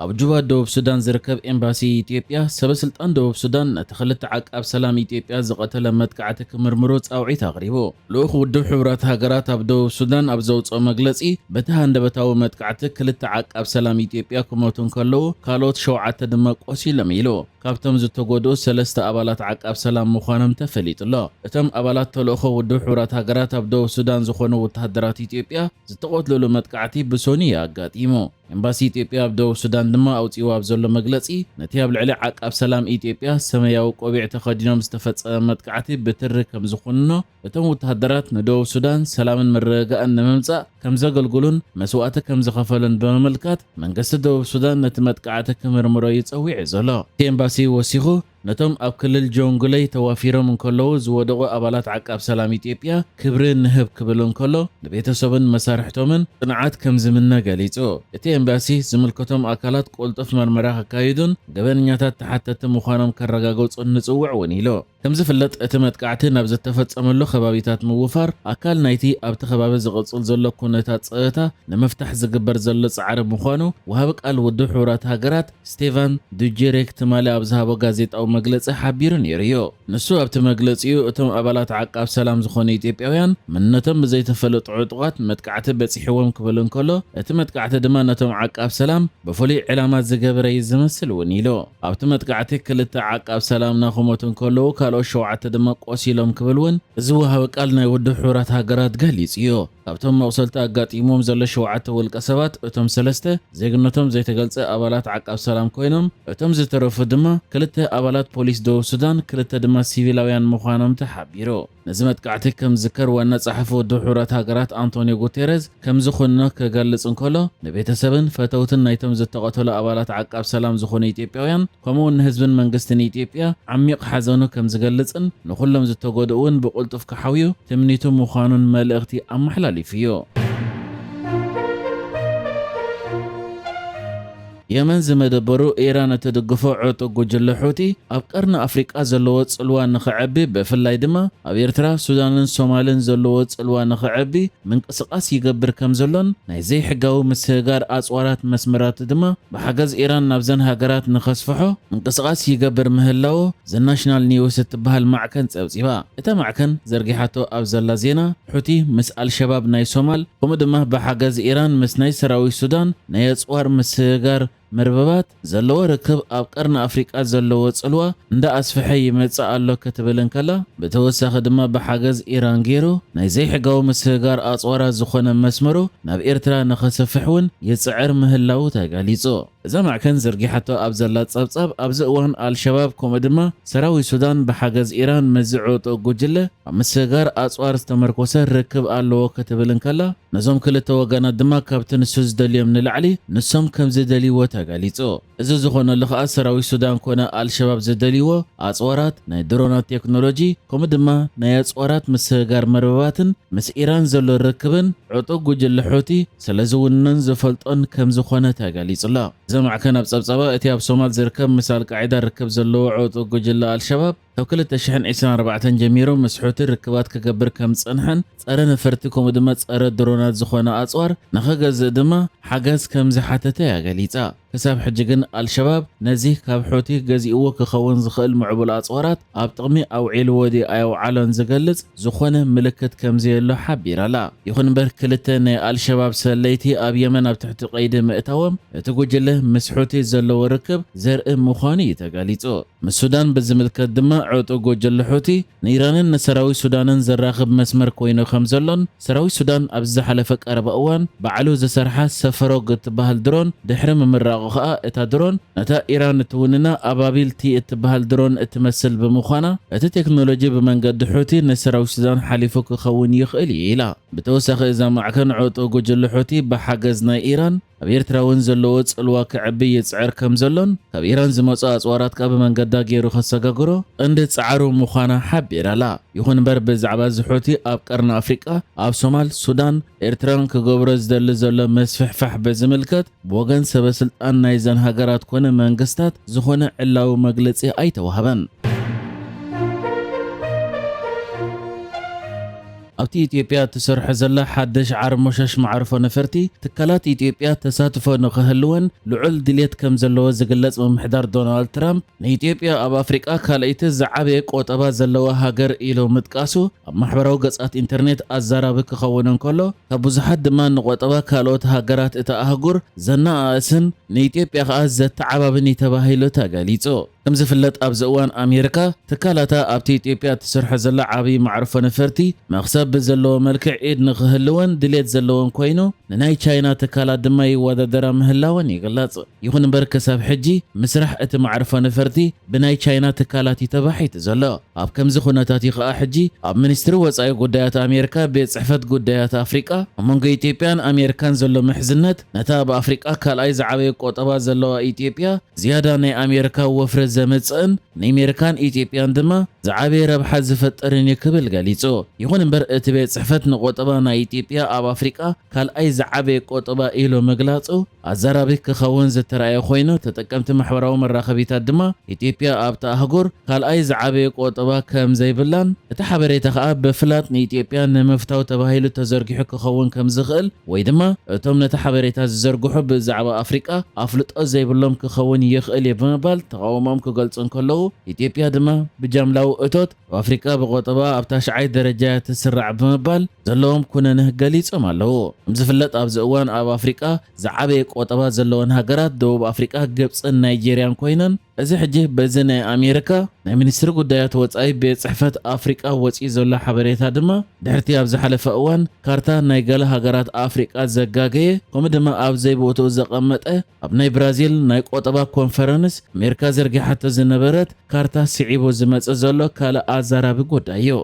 ኣብ ጁባ ደቡብ ሱዳን ዝርከብ ኤምባሲ ኢትዮጵያ፣ ሰበ ስልጣን ደቡብ ሱዳን ነቲ ክልተ ዓቃብ ሰላም ኢትዮጵያ ዝቐተለ መጥቃዕቲ ክምርምሩ ጻውዒት ኣቕሪቡ። ልኡኽ ውድብ ሕቡራት ሃገራት ኣብ ደቡብ ሱዳን ኣብ ዘውጽኦ መግለጺ፣ በቲ ሃንደበታዊ መጥቃዕቲ ክልተ ዓቃብ ሰላም ኢትዮጵያ ክሞቱ እንከለዉ፣ ካልኦት ሸውዓተ ድማ ቆሲሎም ኢሉ። ካብቶም ዝተጎድኡ ሰለስተ ኣባላት ዓቃብ ሰላም ምዃኖም ተፈሊጡ ኣሎ። እቶም ኣባላት ተልእኾ ውድብ ሕቡራት ሃገራት ኣብ ደቡብ ሱዳን ዝኾኑ ወተሃደራት ኢትዮጵያ ዝተቐትልሉ መጥቃዕቲ ብሶኒ እዩ ኣጋጢሙ። ኤምባሲ ኢትዮጵያ ኣብ ደቡብ ሱዳን ድማ ኣውጺኡ ኣብ ዘሎ መግለጺ፣ ነቲ ኣብ ልዕሊ ዓቃብ ሰላም ኢትዮጵያ ሰማያዊ ቆቢዕ ተኸዲኖም ዝተፈጸመ መጥቃዕቲ ብትሪ ከም ዝኹንኖ፣ እቶም ወተሃደራት ንደቡብ ሱዳን ሰላምን ምርግጋእን ንምምጻእ ከም ዘገልግሉን መስዋእቲ ከም ዝኸፈሉን ብምምልካት፣ መንግስቲ ደቡብ ሱዳን ነቲ መጥቃዕቲ ክምርምሮ እዩ ጸዊዑ ዘሎ። እቲ ኤምባሲ ወሲኹ፣ ነቶም ኣብ ክልል ጆንግለይ ተዋፊሮም እንከለዉ ዝወደቑ ኣባላት ዓቃብ ሰላም ኢትዮጵያ ክብሪ ንህብ ክብል እንከሎ፣ ንቤተሰብን መሳርሕቶምን ጽንዓት ከም ዝምነ ገሊጹ። እቲ ኤምባሲ ዝምልከቶም ኣካላት ቅልጡፍ መርመራ ከካይዱን ገበነኛታት ተሓተቲ ምዃኖም ከረጋገጹን ንጽውዕ እውን ኢሉ። ከም ዝፍለጥ፣ እቲ መጥቃዕቲ ናብ ዝተፈጸመሉ ከባቢታት ምውፋር ኣካል ናይቲ ኣብቲ ከባቢ ዝቕጽል ዘሎ ኩነታት ጸጥታ ንምፍታሕ ዝግበር ዘሎ ጻዕሪ ምዃኑ ወሃቢ ቃል ውድብ ሕቡራት ሃገራት ስቴቫን ዱጄሬክ ትማሊ ኣብ ዝሃቦ ጋዜጣዊ መግለጺ ሓቢሩ ነይሩ እዩ። ንሱ ኣብቲ መግለጺኡ፣ እቶም ኣባላት ዓቃብ ሰላም ዝኾኑ ኢትዮጵያውያን መንነቶም ብዘይተፈለጡ ዕጡቓት መጥቃዕቲ በጺሕዎም ክብል እንከሎ፣ እቲ መጥቃዕቲ ድማ ነቶም ዓቃብ ሰላም ብፍሉይ ዕላማ ዝገበረ እዩ ዝመስል እውን ኢሉ። ኣብቲ መጥቃዕቲ ክልተ ዓቃብ ሰላምና ክሞቱ እንከለዉ፣ ካልኦት ሸውዓተ ድማ ቆሲሎም ክብል እውን እዚ ወሃቢ ቃል ናይ ውድብ ሕቡራት ሃገራት ገሊጹ እዩ። ካብቶም መቑሰልቲ ኣጋጢሞም ዘሎ ሸውዓተ ውልቀ ሰባት፣ እቶም ሰለስተ ዜግነቶም ዘይተገልጸ ኣባላት ዓቃብ ሰላም ኮይኖም፣ እቶም ዝተረፉ ድማ ክልተ ኣባላት ፖሊስ ደቡብ ሱዳን፣ ክልተ ድማ ሲቪላውያን ምዃኖም ተሓቢሩ። ነዚ መጥቃዕቲ ከም ዝዝከር ዋና ጸሓፊ ውድብ ሕቡራት ሃገራት ኣንቶኒዮ ጉቴረዝ ከም ዝኹንኖ ክገልጽ እንከሎ፣ ንቤተሰብን ፈተውትን ናይቶም ዝተቐተሉ ኣባላት ዓቃብ ሰላም ዝኾኑ ኢትዮጵያውያን፣ ከምኡውን ንህዝብን መንግስትን ኢትዮጵያ ዓሚቕ ሓዘኑ ከም ዝገልጽን ንኹሎም ዝተጎድኡ እውን ብቕልጡፍ ክሓውዩ ትምኒቱ ምዃኑን መልእኽቲ ኣመሓላሊፉ እዩ። የመን ዝመደበሩ ኢራን እትድግፎ ዕጡቕ ጉጅለ ሑቲ ኣብ ቀርኒ ኣፍሪቃ ዘለዎ ጽልዋ ንኽዕቢ፣ ብፍላይ ድማ ኣብ ኤርትራ፣ ሱዳንን ሶማልን ዘለዎ ጽልዋ ንኽዕቢ ምንቅስቓስ ይገብር ከም ዘሎን ናይ ዘይሕጋዊ ምስግጋር ኣጽዋራት መስመራት ድማ ብሓገዝ ኢራን ናብዘን ሃገራት ንኸስፍሖ ምንቅስቓስ ይገብር ምህላዉ ዘ ናሽናል ኒውስ እትበሃል ማዕከን ጸብጺባ። እታ ማዕከን ዘርጊሓቶ ኣብ ዘላ ዜና፣ ሑቲ ምስ ኣልሸባብ ናይ ሶማል፣ ከምኡ ድማ ብሓገዝ ኢራን ምስ ናይ ሰራዊት ሱዳን ናይ ኣጽዋር ምስግጋር መርበባት ዘለዎ ርክብ ኣብ ቀርኒ ኣፍሪቃ ዘለዎ ጽልዋ እንዳ ኣስፍሐ ይመጽእ ኣሎ ክትብል እንከላ፣ ብተወሳኺ ድማ ብሓገዝ ኢራን ገይሩ ናይ ዘይሕጋዊ ምስግጋር ኣጽዋራት ዝኾነ መስመሩ ናብ ኤርትራ ንኸሰፍሕ እውን ይጽዕር ምህላዉ ተገሊጹ። እዛ ማዕከን ዘርጊሓቶ ኣብ ዘላ ጸብጻብ፣ ኣብዚ እዋን ኣልሸባብ ከምኡ ድማ ሰራዊት ሱዳን ብሓገዝ ኢራን ምስዚ ዕጡቕ ጉጅለ ኣብ ምስግጋር ኣጽዋር ዝተመርኮሰ ርክብ ኣለዎ ክትብል እንከላ፣ ነዞም ክልተ ወገናት ድማ ካብቲ ንሱ ዝደልዮም ንላዕሊ ንሶም ከም ዝደልይዎ ተገሊጹ። እዚ ዝኾነሉ ከኣ ሰራዊት ሱዳን ኮነ ኣልሸባብ ዝደልይዎ ኣጽዋራት፣ ናይ ድሮናት ቴክኖሎጂ፣ ከምኡ ድማ ናይ ኣጽዋራት ምስግጋር መርበባትን ምስ ኢራን ዘሎ ርክብን ዕጡቕ ጉጅለ ሑቲ ስለ ዝውንኖን ዝፈልጦን ከም ዝኾነ ተገሊጹ ኣሎ። እዚ ማዕከን ኣብ ጸብጻባ፣ እቲ ኣብ ሶማል ዝርከብ ምስ ኣልቃዒዳ ርክብ ዘለዎ ዕጡቕ ጉጅለ ኣልሸባብ ካብ ክልተ ሽሕን ዕስራን ኣርባዕተን ጀሚሩ ምስ ሑቲ ርክባት ክገብር ከም ዝጸንሐን ጸረ ነፈርቲ ከምኡ ድማ ጸረ ድሮናት ዝኾነ ኣጽዋር ንኸገዝእ ድማ ሓገዝ ከም ዝሓተተ እያ ገሊጻ። ክሳብ ሕጂ ግን ኣልሸባብ ነዚ ካብ ሑቲ ገዚእዎ ክኸውን ዝኽእል ምዕቡል ኣጽዋራት ኣብ ጥቕሚ ኣውዒልዎ ድዩ ኣየውዓሎን ዝገልጽ ዝኾነ ምልክት ከም ዘየሎ ሓቢራ ኣላ። ይኹን እምበር ክልተ ናይ ኣልሸባብ ሰለይቲ ኣብ የመን ኣብ ትሕቲ ቀይዲ ምእታዎም እቲ ጉጅለ ምስ ሑቲ ዘለዎ ርክብ ዘርኢ ምዃኑ እዩ ተገሊጹ። ምስ ሱዳን ብዝምልከት ድማ ዕጡቕ ጉጅለ ሑቲ ንኢራንን ንሰራዊት ሱዳንን ዘራኽብ መስመር ኮይኑ ከም ዘሎን ሰራዊት ሱዳን ኣብዚ ዝሓለፈ ቀረባ እዋን ባዕሉ ዝሰርሓ ሰፈሮግ እትበሃል ድሮን ድሕሪ ምምራቑ ኸኣ እታ ድሮን ነታ ኢራን እትውንና ኣባቢል ቲ እትበሃል ድሮን እትመስል ብምዃና እቲ ቴክኖሎጂ ብመንገዲ ሑቲ ንሰራዊት ሱዳን ሓሊፉ ክኸውን ይኽእል እዩ ኢላ። ብተወሳኺ እዛ ማዕከን ዕጡቕ ጉጅለ ሑቲ ብሓገዝ ናይ ኢራን ኣብ ኤርትራ እውን ዘለዎ ጽልዋ ክዕቢ ይጽዕር ከም ዘሎን ካብ ኢራን ዝመጹ ኣጽዋራት ከኣ ብመንገዳ ገይሩ ከሰጋግሮ ቀንዲ ጻዕሩ ምዃና ሓቢራ ኣላ። ይኹን እምበር ብዛዕባ እዚ ሑቲ ኣብ ቀርኒ ኣፍሪቃ፣ ኣብ ሶማል፣ ሱዳን፣ ኤርትራን ክገብሮ ዝደሊ ዘሎ መስፍሕፋሕ ብዝምልከት ብወገን ሰበ ስልጣን ናይዘን ሃገራት ኮነ መንግስታት ዝኾነ ዕላዊ መግለጺ ኣይተዋህበን። ኣብቲ ኢትዮጵያ እትሰርሖ ዘላ ሓድሽ ዓርሞሸሽ መዓርፎ ነፈርቲ፣ ትካላት ኢትዮጵያ ተሳትፎ ንኽህልወን ልዑል ድሌት ከም ዘለዎ ዝግለጽ ምምሕዳር ዶናልድ ትራምፕ፣ ንኢትዮጵያ ኣብ ኣፍሪቃ ካልኣይቲ ዝዓበየ ቆጠባ ዘለዋ ሃገር ኢሉ ምጥቃሱ ኣብ ማሕበራዊ ገጻት ኢንተርኔት ኣዛራቢ ክኸውን እንከሎ፣ ካብ ብዙሓት ድማ ንቆጠባ ካልኦት ሃገራት እታ ኣህጉር ዘነኣእስን ንኢትዮጵያ ከኣ ዘተዓባብን እዩ ተባሂሉ ተገሊጹ። ከም ዝፍለጥ፣ ኣብዚ እዋን ኣሜሪካ ትካላታ ኣብቲ ኢትዮጵያ እትሰርሖ ዘላ ዓብዪ መዕርፎ ነፈርቲ መኽሰብ ብዘለዎ መልክዕ ኢድ ንኽህልወን ድሌት ዘለወን ኮይኑ፣ ንናይ ቻይና ትካላት ድማ ይወዳደራ ምህላወን ይግለጽ። ይኹን እምበር፣ ክሳብ ሕጂ ምስራሕ እቲ መዕርፎ ነፈርቲ ብናይ ቻይና ትካላት እዩ ተባሒቱ ዘሎ። ኣብ ከምዚ ኩነታት እዩ ከኣ ሕጂ ኣብ ሚኒስትሪ ወጻኢ ጉዳያት ኣሜሪካ ቤት ጽሕፈት ጉዳያት ኣፍሪቃ ኣብ መንጎ ኢትዮጵያን ኣሜሪካን ዘሎ ምሕዝነት ነታ ኣብ ኣፍሪቃ ካልኣይ ዝዓበየ ቆጠባ ዘለዋ ኢትዮጵያ ዝያዳ ናይ ኣሜሪካ ወፍሪ ዘምጽእን ንኣሜሪካን ኢትዮጵያን ድማ ዝዓበየ ረብሓ ዝፈጥርን እዩ ክብል ገሊጹ። ይኹን እምበር እቲ ቤት ጽሕፈት ንቆጠባ ናይ ኢትዮጵያ ኣብ ኣፍሪቃ ካልኣይ ዝዓበየ ቆጠባ ኢሉ ምግላጹ ኣዛራቢ ክኸውን ዝተራእየ ኮይኑ፣ ተጠቀምቲ ማሕበራዊ መራኸቢታት ድማ ኢትዮጵያ ኣብታ ኣህጉር ካልኣይ ዝዓበየ ቆጠባ ከም ዘይብላን እቲ ሓበሬታ ከኣ ብፍላጥ ንኢትዮጵያ ንምፍታው ተባሂሉ ተዘርጊሑ ክኸውን ከም ዝኽእል ወይ ድማ እቶም ነቲ ሓበሬታ ዝዘርግሑ ብዛዕባ ኣፍሪቃ ኣፍልጦ ዘይብሎም ክኸውን ይኽእል እዩ ብምባል ተቓውሞኦም ክገልጹ እንከለዉ፣ ኢትዮጵያ ድማ ብጃምላዊ እቶት ኣብ ኣፍሪቃ ብቆጠባ ኣብ ታሽዓይ ደረጃ እያ ትስራዕ ብምባል ዘለዎም ኩነነ ገሊጾም ኣለዉ። ከም ዝፍለጥ ኣብዚ እዋን ኣብ ኣፍሪቃ ዝዓበየ ቆጠባ ዘለወን ሃገራት ደቡብ ኣፍሪቃ፣ ግብጽን ናይጄርያን ኮይነን፣ እዚ ሕጂ በዚ ናይ ኣሜሪካ ናይ ሚኒስትሪ ጉዳያት ወጻኢ ቤት ጽሕፈት ኣፍሪቃ ወጺኡ ዘሎ ሓበሬታ ድማ ድሕርቲ ኣብ ዝሓለፈ እዋን ካርታ ናይ ገለ ሃገራት ኣፍሪቃ ዘጋገየ፣ ከምኡ ድማ ኣብ ዘይቦትኡ ዘቐመጠ ኣብ ናይ ብራዚል ናይ ቆጠባ ኮንፈረንስ ኣሜሪካ ዘርጊሓቶ ዝነበረት ካርታ ስዒቡ ዝመጽእ ዘሎ ካልእ ኣዛራቢ ጉዳይ እዩ።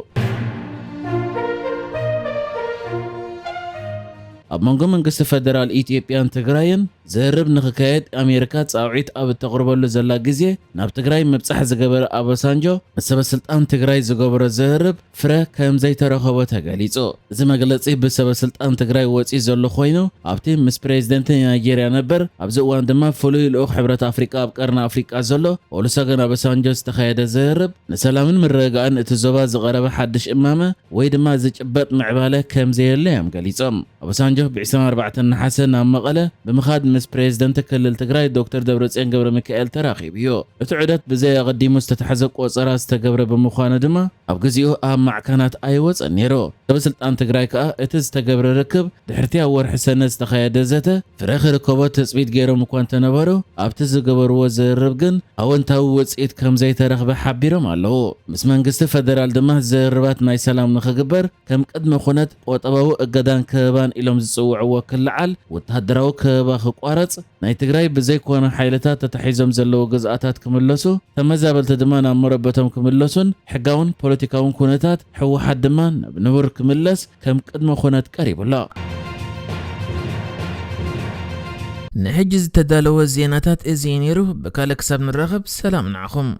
ኣብ መንጎ መንግስቲ ፈደራል ኢትዮጵያን ትግራይን ዝርርብ ንክካየድ ኣሜሪካ ጻውዒት ኣብ እተቕርበሉ ዘላ ግዜ፣ ናብ ትግራይ ምብጻሕ ዝገበረ ኣበሳንጆ ምስ ሰበ ስልጣን ትግራይ ዝገበሮ ዝርርብ ፍረ ከም ዘይተረኸቦ ተገሊጹ። እዚ መግለጺ ብሰበ ስልጣን ትግራይ ወጺኡ ዘሎ ኮይኑ፣ ኣብቲ ምስ ፕሬዝደንት ናይጄርያ ነበር፣ ኣብዚ እዋን ድማ ፍሉይ ልኡኽ ሕብረት ኣፍሪቃ ኣብ ቀርኒ ኣፍሪቃ ዘሎ ኦሉሰገን ኣበሳንጆ ዝተኻየደ ዝርርብ፣ ንሰላምን ምርግጋእን እቲ ዞባ ዝቐረበ ሓድሽ እማመ ወይ ድማ ዝጭበጥ ምዕባለ ከም ዘየለ እዮም ገሊጾም። ኣበሳንጆ ብ ዕስራን ኣርባዕተን ነሓሰ ናብ መቐለ ብምኻድ ምስ ፕሬዝደንት ክልል ትግራይ ዶክተር ደብረጽዮን ገብረ ሚካኤል ተራኺቡ እዩ። እቲ ዑደት ብዘይ ኣቐዲሙ ዝተታሕዘ ቆጸራ ዝተገብረ ብምዃኑ ድማ ኣብ ግዚኡ ኣብ ማዕከናት ኣይወጸን ነይሩ። ሰበ ስልጣን ትግራይ ከኣ እቲ ዝተገብረ ርክብ ድሕርቲ ኣብ ወርሒ ሰነ ዝተኻየደ ዘተ ፍረ ክርከቦ ትጽቢት ገይሮም እኳ እንተነበሩ፣ ኣብቲ ዝገበርዎ ዝርርብ ግን ኣወንታዊ ውጽኢት ከም ዘይተረኽበ ሓቢሮም ኣለዉ። ምስ መንግስቲ ፈደራል ድማ ዝርርባት ናይ ሰላም ንኽግበር ከም ቅድመ ኩነት ቆጠባዊ እገዳን ከበባን ኢሎም ዝጽውዕዎ ክለዓል፣ ወተሃደራዊ ከበባ ክቋረጽ፣ ናይ ትግራይ ብዘይኮነ ሓይልታት ተታሒዞም ዘለዉ ግዝኣታት ክምለሱ፣ ተመዛበልቲ ድማ ናብ መረበቶም ክምለሱን ሕጋውን ፖለቲካውን ኩነታት ህወሓት ድማ ናብ ንቡር ክምለስ ከም ቅድመ ኩነት ቀሪቡ ኣሎ። ንሕጂ ዝተዳለወ ዜናታት እዚ እዩ ነይሩ። ብካልእ ክሳብ ንራኸብ ሰላም ንዓኹም።